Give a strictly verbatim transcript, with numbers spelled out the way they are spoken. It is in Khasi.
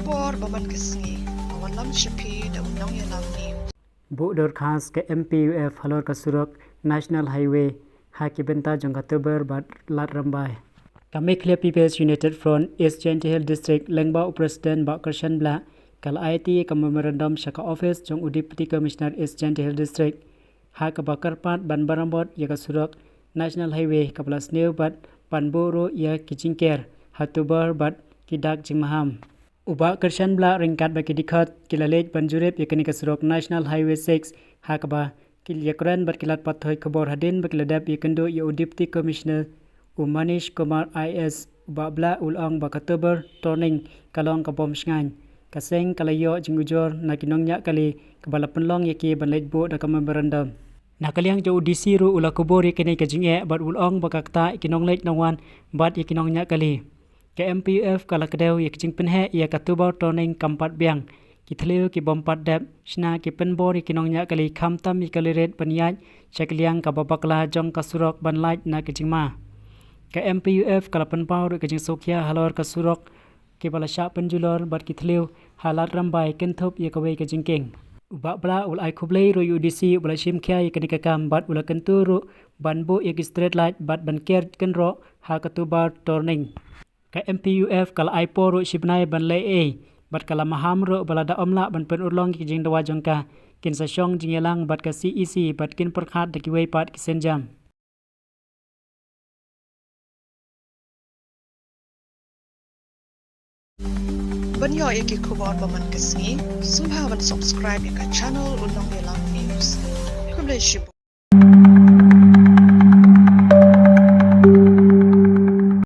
Por ba man ka sngi, ba wan lam sha phi da u nongïalam news. Buh dorkhas ka M P U F halor ka surok National Highway ha ki bynta jong ka Tuber bad Lad Rymbai. Ka Meghalaya People's United Front East Jaintia Hills District lyngba u President Bah Kyrshan Blah ka la ai ïa ka memorandum sha ka office jong u Deputy Commissioner East Jaintia Hills District ha kaba kyrpad ban bynrambot ïa ka surok National Highway kaba la sniew bad ban buh ruh ïa ki jingker ha Tuber bad ki dak jingmaham. U Bah Kyrshan Blah ryngkat bad ki dkhot ki la leit ban jurip ïa kane ka surok National Highway six ha kaba ki la ïakren bad ki lad pathai khubor hadien ba ki la dep ïakynduh ïa u Deputy Commissioner u Manish Kumar I A S. U Bah Blah u la ong ba ka Tuber turning ka long ka bym shngaiñ. Ka seng ka la ïoh jingujor na ki nongñiah kali kaba la pynlong ïa ki ban leit buh da ka memorandum. Na ka liang jong u D C ruh u la kubur ïa kane ka jingeh bad u la ong ba ka ktah ïa ki nongleit nongwan bad ïa ki nongñiah kali. Ka M P U F ka la kdew ïa ka jingpynheh ïa ka Tuber turning kam pat biang. Ki thliew ki bym pat dep, shna ki pynbor ïa ki nongñiah kali khamtam ïa ka lynti ban ïaid sha ka liang kaba bakla jong ka surok ban lait na ka jingma. Ka M P U F ka la pynpaw ruh ka jingsngewkhia halor ka surok kiba la shah pynjulor bad ki thliew ha Lad Rymbai kynthup ïa kawei ka jingkieng. U Bah Blah u la ai khublei ruh ïa u D C uba la shim khia ïa kane ka kam bad u la kyntu ruh ban buh ïa ki street light bad ban ker kynroh ha ka Tuber turning. Ka M P U F ka la ai por ruh shi bnai ban leh ei bad ka la maham ruh ba lada ym lah ban pynurlong ïa ki jingdawa jong ka, kin sa shong jingïalang bad ka C E C bad kin pyrkhat da kiwei pat ki sienjam. Ban ïoh ïa ki khubor ba man ka sngi, sngewbha ban subscribe ïa ka channel U Nongïalam News. Khublei shibun.